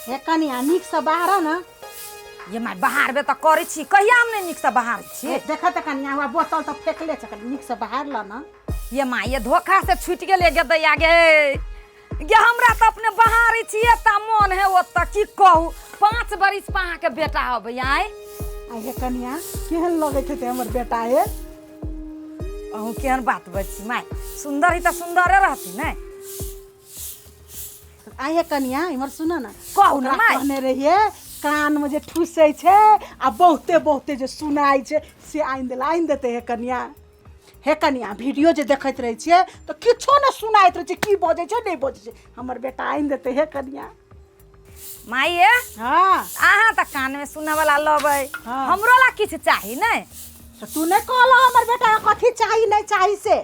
हे कनिया नीकसँ बाहर ने। ये माय, बहारबे तऽ करै छी, कहिया हम नहि नीकसँ बहारै छी? हे, देख तऽ कनिया, हुआ बोतल तऽ फेकले छै, कनि नीकसँ बाहर ल ने। ये माय, ये धोखा से छूटि गेलै गे दैया गे। गे हमरा तऽ अपने बहारै छी एतऽ मोन है ओतऽ, की कहू, 5 बरिस पर अहाँके बेटा अबै आय। आ हे कनिया, केहन लगै छै हमर बेटा? हे अहूँ केहन बात बजै छी माय, सुन्दर ही तऽ सुन्दरे रहती ने। आ हे कनिया, इम्हर सुन ने। कहू ने। ओकरा माय। कहने रहियै कानमे जे ठुसै छै आ बहुते बहुते जे सुनाइ छै से आनि देला, आनि देतै। हे कनिया, हे कनिया, वीडियो जे देखैत रहै छियै तऽ किछो नहि सुनाइत रहै छै, की बजै छै नहि बजै छै। हमर बेटा आनि देतै हे कनिया। माय ये। हँ। अहाँ तऽ कानमे सुनऽवला लबै। हाँ। हमरो ला किछु चाही ने। तऽ तू नहि कहलह हमर बेटा कथी चाही नहि चाही से।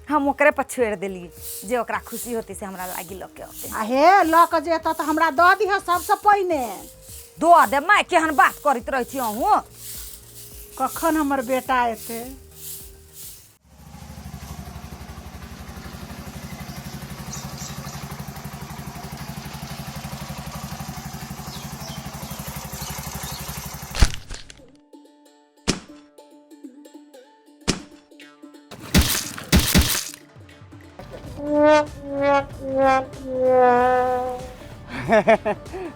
हम ओकरे पर छोड़ि देलियै, जे ओकरा खुशी होतै से हमरा लागी लऽ के अतै। आ हे, लऽ कऽ जे एतऽ तऽ हमरा दऽ दिहऽ सबसँ पहिने। दऽ दे माय, केहन बात करैत रहै छी अहूँ। कखन हमर बेटा एतै?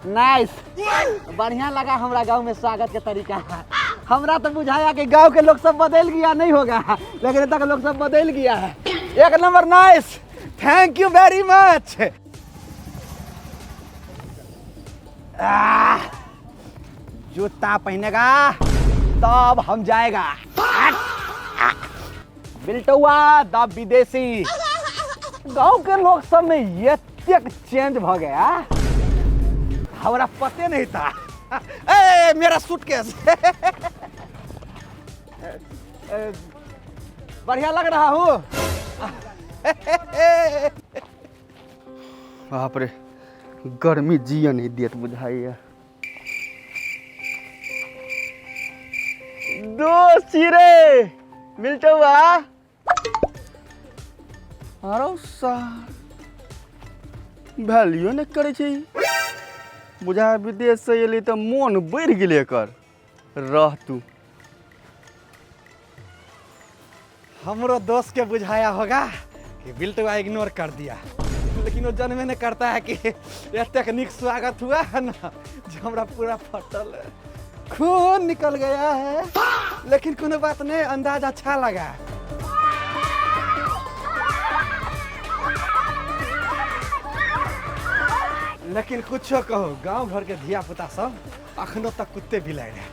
नाइस, बढ़िया लगा हमरा गांव में स्वागत के तरीका। हमरा तो बुझाया कि गांव के लोग सब बदल गया नहीं होगा, लेकिन तक लोग सब बदल गया है। एक number, nice, thank you very much. जूता पहनेगा तब हम जाएगा। बिल्टुआ द विदेशी। गांव के लोग सब में एतेक चेंज भ गया, हमरा पते नहीं था। ए, मेरा सूटकेस। बढ़िया लग रहा हूँ। बाप रे, गर्मी जिय नहीं देत बुझाइया। दो सिरे मिलटुआ। आरो सार वैल्यू नहि करै छै ई। बुझा विदेश से एलै तऽ मोन बढ़ि गेलै एकर। रह तू। हमरो दोस्त के बुझाया होगा कि बिल्टुआ इग्नोर कर दिया, लेकिन वो जनमे नहीं करता है कि एतेक निक स्वागत हुआ है ना जो हमरा पूरा फटल है, खून निकल गया है, लेकिन कोनो बात नहीं, अंदाज अच्छा लगा। लेकिन कुछो कहो, गांव घर के धिया पुता सब अखनो तक कुत्ते बिलाइ है।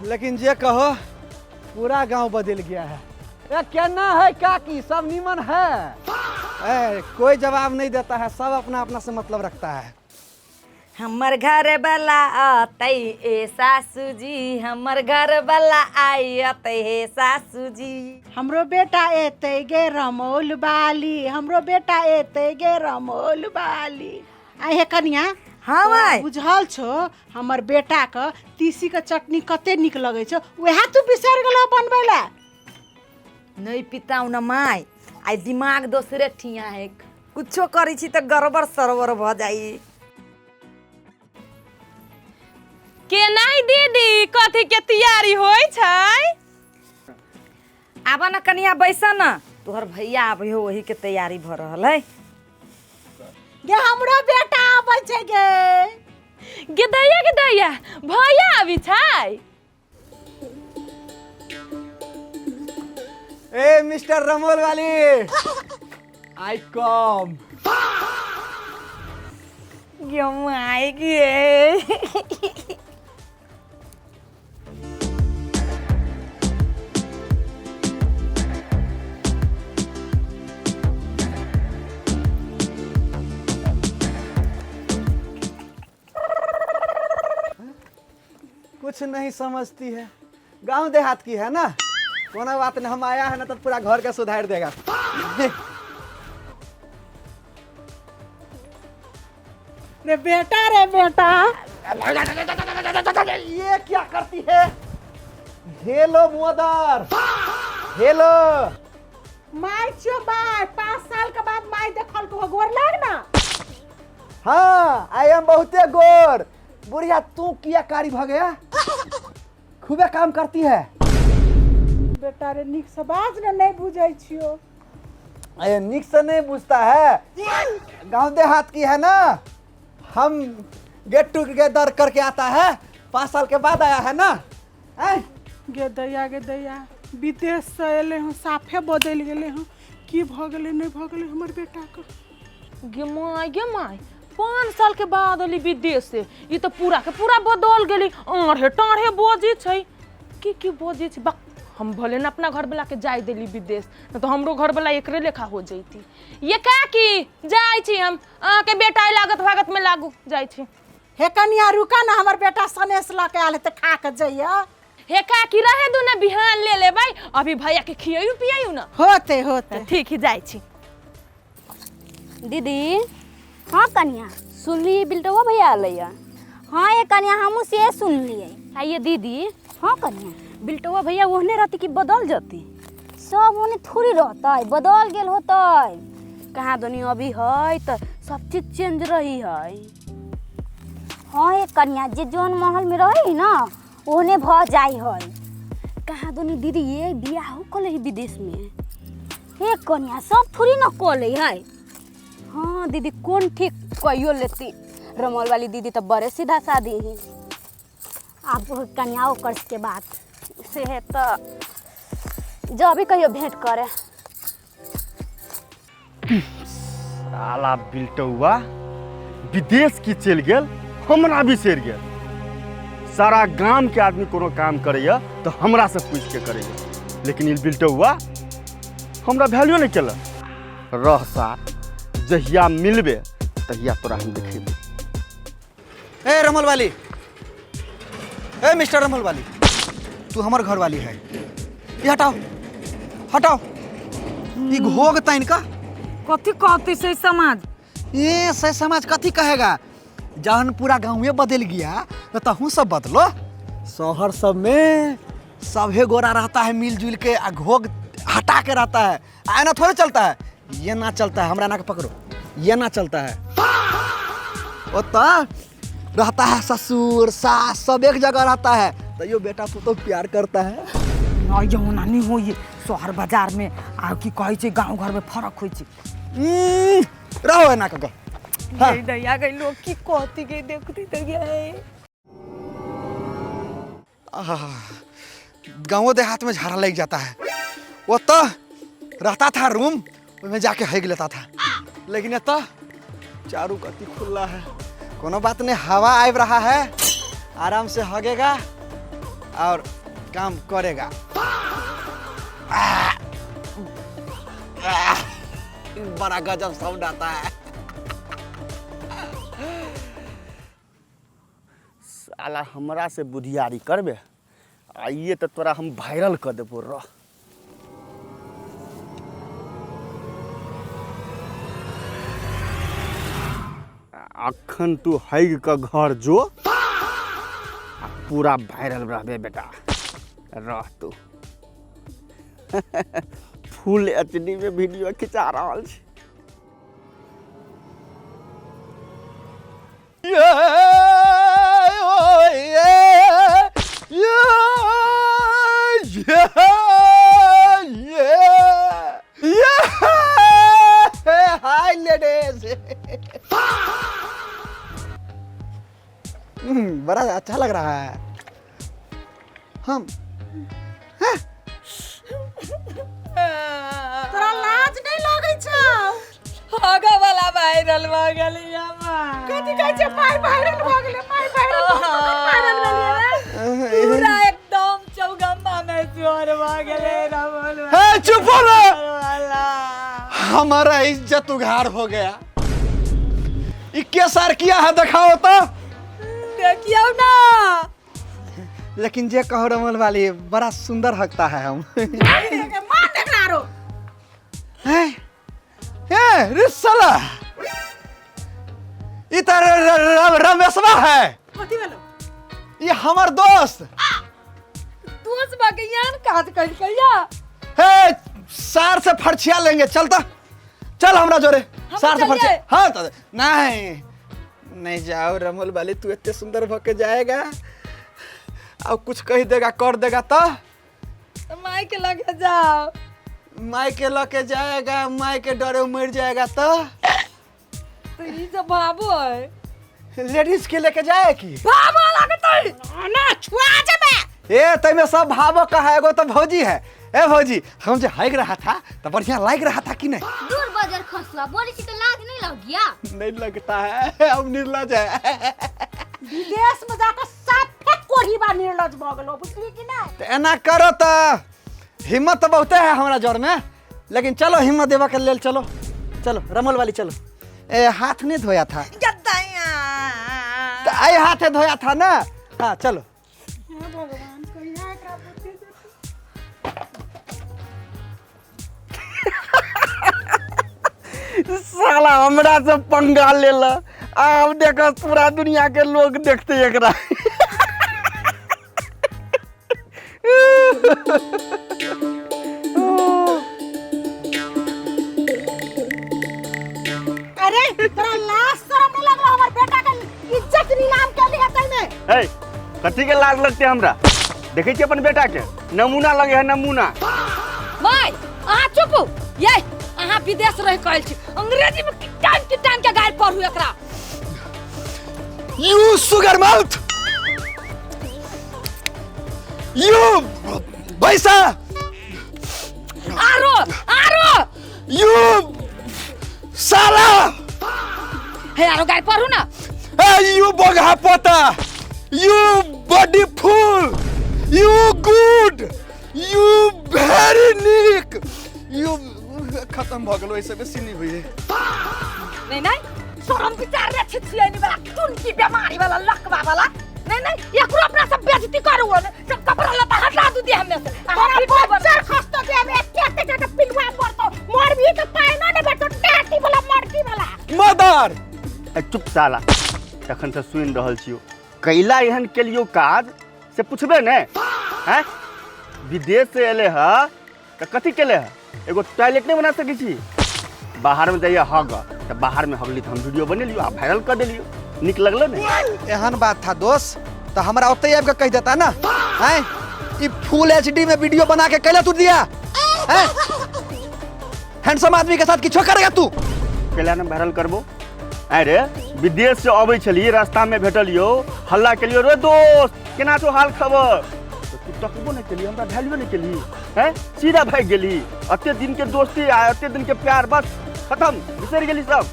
लेकिन जे कहो, पूरा गांव बदल गया है। ए केना है काकी, सब नीमन है? ए, कोई जवाब नहीं देता है, सब अपना अपना से मतलब रखता है। हमर घर वाला अतै ए सासू जी, हमर घर वाला आई अतै हे सासू जी। हमरो बेटा एतै गे रमौल बाली, हमरो बेटा एतै गे रमौल बाली। आ हे कनिया। हाँ। तोरा माय। बुझल छौ हमर बेटा के तीसी के चटनी कते नीक लगै छौ, वएह तू बिसरि गेलौ बनबै लए। नहीं पिताऊ न माय, आइ दिमाग दोसरे ठिया है, कुछो करै छी तऽ गड़बड़ सड़बड़ भऽ जाइ। केना दीदी, कथी के तैयारी होइ छै? आब न कनिया, बैस न, तोहर भैया आबै हो, वही के तैयारी भऽ रहल है। गे हमरो बेटा आबै छै गे। गे दैया, गे दैया, भैया आबी छै। ए मिस्टर रमोल वाली, I come. गे माय गे। कुछ नहीं समझती है, गांव देहात की है ना। कोनो बात नहीं, हम आया है ना तो पूरा घर के सुधार देगा। रे बेटा, रे बेटा। ये क्या करती है? Hello mother, hello. My छियो माय, 5 साल के बाद माय देखल को हाँ, I am बहुते गोर। बुढ़िया तू किया कारी भ गया? खूबे काम करती है। बेटा रे, नीक से बाज ने, नहीं बुझै छियो। अरे निक से नहीं बुझता है, गांव देहात की है ना। हम गेट टुगेदर करके आता है, 5 साल के बाद आया है ना। ऐं? गे दैया, गे दैया, विदेश से एले हूँ, साफे बदलि गेले हूँ। की भऽ गेलै, नहि भऽ गेलै हमर बेटाके? गे माय, गे माय, 5 साल के बाद अली विदेश से, ई तऽ पूरा के पूरा बदल गेली। आढ़े टाढ़े बजै छै, की की बजै छै। बक, हम भले न अपना घर वाला के जाय देली विदेश, न तऽ हमरो घर वाला एकरे लेखा हो जैती। ये काकी, जाइ छी हम, अहाँके बेटा लागत भागत में लागू, जाइ छी। हे कनिया, रुका ना, हमर बेटा सनेस लऽ के आयल है तऽ खा के जइया। हे काकी, रहे दू ना, बिहान ले लेबै। अभी भैया के खियैयू पियैयू ना। होते होते। ठीक ही, जाइ छी। दीदी। हाँ कनिया। सुनलियै, बिल्टवा भैया अलैया। हाँ ये कनिया, हमहूँ से सुनलियै। आइए दीदी। हाँ कनिया। बिल्टवा भैया ओहने रहती कि बदल जती? सब ओने थोड़ी रहतै, बदल गेल होतै। कहाँ दुनी अभी है तऽ सब चीज चेंज रही है। हाँ ये कनिया, जे जोन महल में रही ना, ओहने भऽ जाइ है। कहाँ दुनी दीदी, ये बियाहो कऽ है विदेश में। हे कनिया, सब थोड़ी ना कऽ लै है। हाँ दीदी, कौन ठीक, कहियो लेती। रमौल वाली दीदी तऽ बड़े सीधा सादी ही। आब कनिया, ओकर के बात। से है तऽ जब भी कहियो भेंट करे। साला बिल्टौआ विदेश की चलि गेल, हमरा बिसरि गेल। सारा गाम के आदमी कोनो काम करैया तऽ हमरा से पूछि के करैया, लेकिन ई बिल्टौआ हमरा वैल्यू नहि केलक। रह सार, जहिया मिलबे तहिया तोरा हम देखेबे। ए रमल वाली, ए मिस्टर रमल वाली, तू हमर घर वाली है। ये हटाओ, हटाओ ई घोग ताइन का। कथी कहती से समाज? ये से समाज कथी कहेगा? जहन पूरा गाँवे बदल गया तो तहूँ सब बदलो। शहर सब में सभे गोरा रहता है मिलजुल के, आ घोग हटा के रहता है। आ ना थोड़े चलता है, ये ना चलता है। हमरा ना के पकड़ो, ये ना चलता है। ओता रहता है ससुर सास सब एक जगह रहता है, तो यो बेटा पुतोह प्यार करता है। नहीं, यो ना नहीं होइए। शहर बाजार में आ की कहै छै गाँव घर में फर्क होइ छै। रहो एना कऽ के। हाँ। गई दैया गई, लोग की कहती गई, देखती तो गई। आह, गाँव देहात में झाड़ा लग जाता है। वो तो रहता था रूम, उसमें जाके हेग लेता था, लेकिन ये तो चारू कति खुला है। कोनो बात नहीं, हवा आब रहा है, आराम से हगेगा और काम करेगा। आह, आह, बड़ा गजब साउंड आता है। साला हमरा से बुधियारी करबे? आइए तऽ तोरा हम वायरल कऽ देबो, रह। अखन तू हैग कऽ घर जो आ पूरा वायरल रहबे बेटा, रह तू। फुल एचडी में वीडियो खिंचा रहल छी। ये ओ ये ये ये ये ये, हाय लेडीज। बड़ा अच्छा लग रहा है। हम तोरा लाज नहीं लगै छौ? आगा वाला वायरल भऽ गेलै। कथी कहै छै? माय वायरल भऽ गेलै, माय वायरल भऽ गेलै, वायरल भेलियै रे। पूरा एकदम चौगम्मा में जोर भऽ गेलै रमन। हे, चुप हो रे। वाला। हमारा इज्जत उघार हो गया। इक्के सार किया है, दिखाओ तो। देखियौ ना। लेकिन जे कहो रमल वाली, बड़ा सुंदर हकता है हम। मार देख आरो। हैं हे रे साला, ई त रमेशवा है। कथी भेलो? ये हमर दोस्त। दोस्त बगियान काज कलकैया। हे, सार से फरछिया लेंगे, चलता चल हमरा जोरे। हम सार से चलिए। फरछिया। हाँ तो नहीं, नहीं जाओ रमोल वाली, तू इतने सुंदर भके जाएगा और कुछ कह देगा कर देगा तो माई के लगे जाओ। माई के लके जाएगा, माई के डरे मर जाएगा तो तो ई जो बाबू है लेडीज के लेके जाए की बाबू लगतै ना छुआ जेबे। ए तैमे सब भावो का है, एगो तो भौजी है। ए भौजी, हम जो हाइक रहा था तो बढ़िया लाग रहा था कि नहीं? दूर बजर खसला बोली छी तो लाज नहीं लग गया? नहीं लगता है, अब निर्लज है। विदेश में जाकर साफे कोढ़ी बा निर्लज भऽ गेलो, बुझली कि नहीं? तो एना करो तो हिम्मत तो बहुते है हमारा जोर में, लेकिन चलो हिम्मत देवा के लेल चलो चलो रमोल वाली चलो। ए हाथ नहीं धोया था तो आई हाथ धोया था ना। हाँ चलो। भगवान कहिया एकरा बुद्धि देतै। साला हमरा से पंगा लेल, आब देख पूरा दुनिया के लोग देखते एकरा। अरे तोरा लाज शरम नहीं लगलो हमर बेटा के इज्जत नीलाम के लिए तैमे? ए कथी के लाज लगते हमरा? देखै छी अपन बेटा के नमूना लगे है नमूना। माय अहाँ चुप ये, अहाँ विदेश रह कहल छी अंग्रेजी में टाइम के गारि पढ़ू एकरा। You sugar mouth, you पैसा, आरो आरो you साला, हे आरो गारि पढ़ू ना। ए you बगहा पोता, you body full, you good, you very नीक, you खत्म भ गेलो, ऐसे बेसी नहीं हुई। नहीं नहीं शरम विचार रे छिछियनी वाला टुनकी बेमारी वाला लकवा वाला। नहीं नहीं एकरो अपना सब बेइज्जती करू सब कपड़ा लत्ता हटा दू दे हमें से। तोरा बच्चा खसतो दे हमें एते एते पिलुआ पड़तो मरबी तो पाइनो ने बेटो टाटी वाला मरकी वाला मदर। ए चुप साला, तखन से सुनि रहल छियो कैला एहन केलियो काज से पुछबे ने हैं? विदेश से एले ह त कथी केले ह? एगो टॉयलेट नहीं बना सकै छी? बाहर में जाइए हग त बाहर में हगली त हम वीडियो बनेलियो आ वायरल कर देलियो, निक लगलो ने? एहन बात था दोस्त तो हमरा ओते आबि के कह देता ना। हैं ई फुल एचडी में वीडियो बना के कैला तू दिया? हैं हैंडसम आदमी के साथ किछो करेगा तू? कैला ना वायरल करबो? अरे विदेश से अबै छली रास्ता में भेटलियो, हल्ला केलियो रे दोस्त केना छौ हाल खबर, तो तू तकबो नहीं केली, हमरा वैल्यू नहीं केली, हैं सीधा भागि गेली। अते दिन के दोस्ती आ अते दिन के प्यार बस खत्म, बिसरि गेली सब।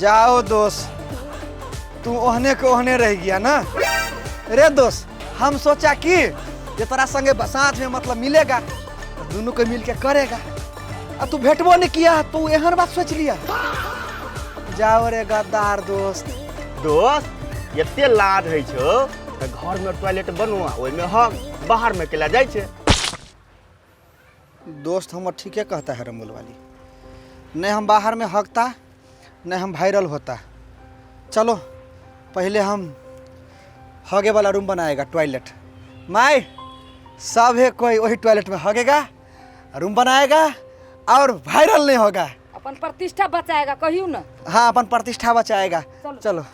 जाओ दोस्त, तू ओहने के ओहने रह गया ना रे दोस्त। हम सोचा कि ये तोरा संगे साँझ में मतलब मिलेगा तो दोनों के मिल के करेगा, आ तू भेटबो नहीं किया, तू एहन बात सोच लिया। जाओ रे गद्दार दोस्त। दोस्त एते लाज होइ छौ त घर में टॉयलेट बनवा ओइमे हग, बाहर में केला जाइ छै। दोस्त हमर ठीके कहता है रमोल वाली, नहीं हम बाहर में हगता नहीं हम वायरल होता। चलो पहले हम हगे वाला रूम बनाएगा टॉयलेट, माई सब है कोई वही टॉयलेट में हगेगा, रूम बनाएगा और वायरल नहीं होगा, अपन प्रतिष्ठा बचाएगा कहियो ना। हाँ अपन प्रतिष्ठा बचाएगा। चलो। चलो।